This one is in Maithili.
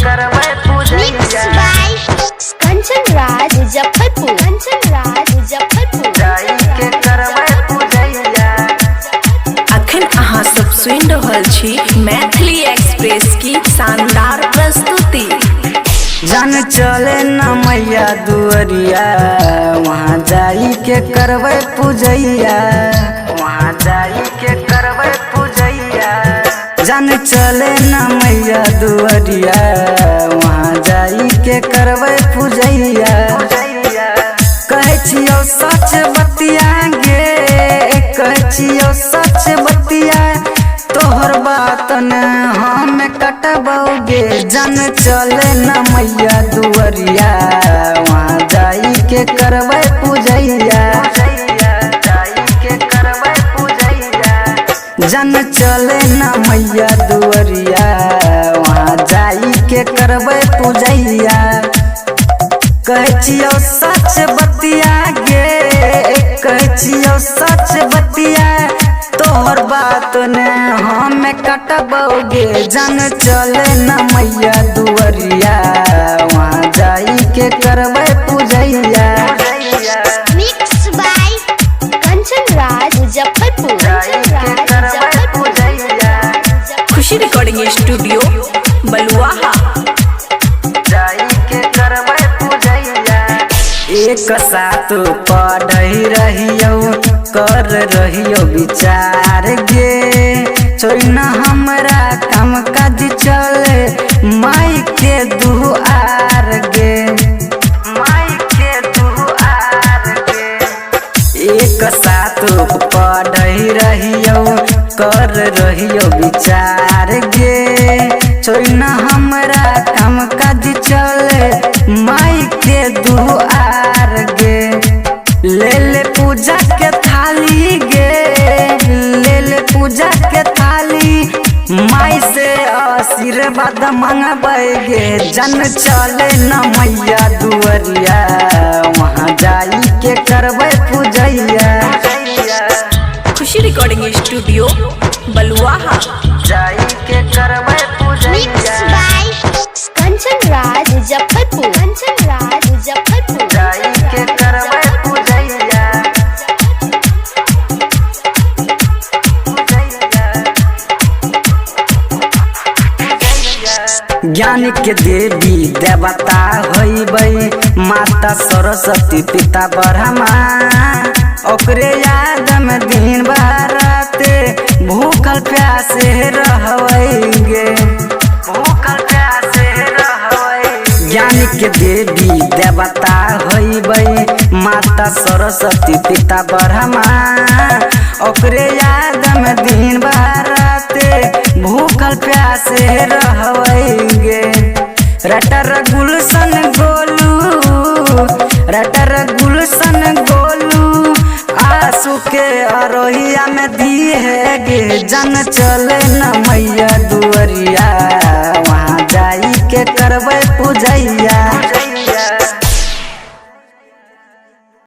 करबै पूजैया। Mix by Kanchan Raj Muzaffarpur. Kanchan Raj Muzaffarpur. जाई के करबै पूजैया। अखन अहाँ सब सुनि रहल छी मैथिली एक्सप्रेस की शानदार प्रस्तुति। जान चले न मैया दुअरिया, वहाँ जाई के करबै पूजैया। वहाँ जाई के करबै पूजैया। जान चले न मैया दुअरिया, वहाँ जाई के करबै पूजैया। कहै छियौ सच बतिया गे, कहै छियौ सच बतिया, तोहर बात न हम कटबौगे। जन चले न मैया दुअरिया, वहाँ जाई के करबै पूजैया। जन चले न मैया दुअरिया, वहाँ जाई के करबै पूजैया। कहै छियौ सच बतिया गे, कहै छियौ सच बतिया, तोहर बात ने हम कटबौगे। जन चले न मैया दुअरिया, वहाँ जाई के करबै पूजैया। Mix by Kanchan Raj Muzaffarpur. Kanchan Raj Muzaffarpur. Khushi recording studio Baluaha. एक साथ पढ़ी रहियौ, कर रहियौ विचार गे, छोड़ न हमरा काम काज चले माई के दुआर गे। माई के दुआर गे। एक साथ पढ़ी रहियौ, कर रहियौ विचार गे, छोड़ न हमरा काम काज चले माई के दुआर गे। ले ले पूजा के थाली गे, ले ले पूजा के थाली, माई से आशीर्वाद मंगबै गे। जन चले न मैया दुअरिया, वहाँ जाई के करबै पूजैया। खुशी रिकॉर्डिंग स्टूडियो बलुआहा। जाई के करबै मिक्स पूजैया। बाय कंचन राज मुजफ्फरपुर। कंचन राज मुजफ्फरपुर। जाई के करबै पूजैया। ज्ञान के देवी देवता होइबै, माता सरस्वती पिता ब्रह्मा, ओकरे याद में दिन भर रात भूखल प्यासे रहबै। भूखल प्यासे रहबै। ज्ञान के देवी देवता होइबै, माता सरस्वती पिता ब्रह्मा, ओकरे याद में दिन भर रात भूखल प्यासे रहबै। रटर गुलशन गोलू, रटर गुलशन गोलू, आंसू के अरोहिया में दी है गे। जन चले न मैया दुअरिया, वहाँ जाई के करबै पूजैया।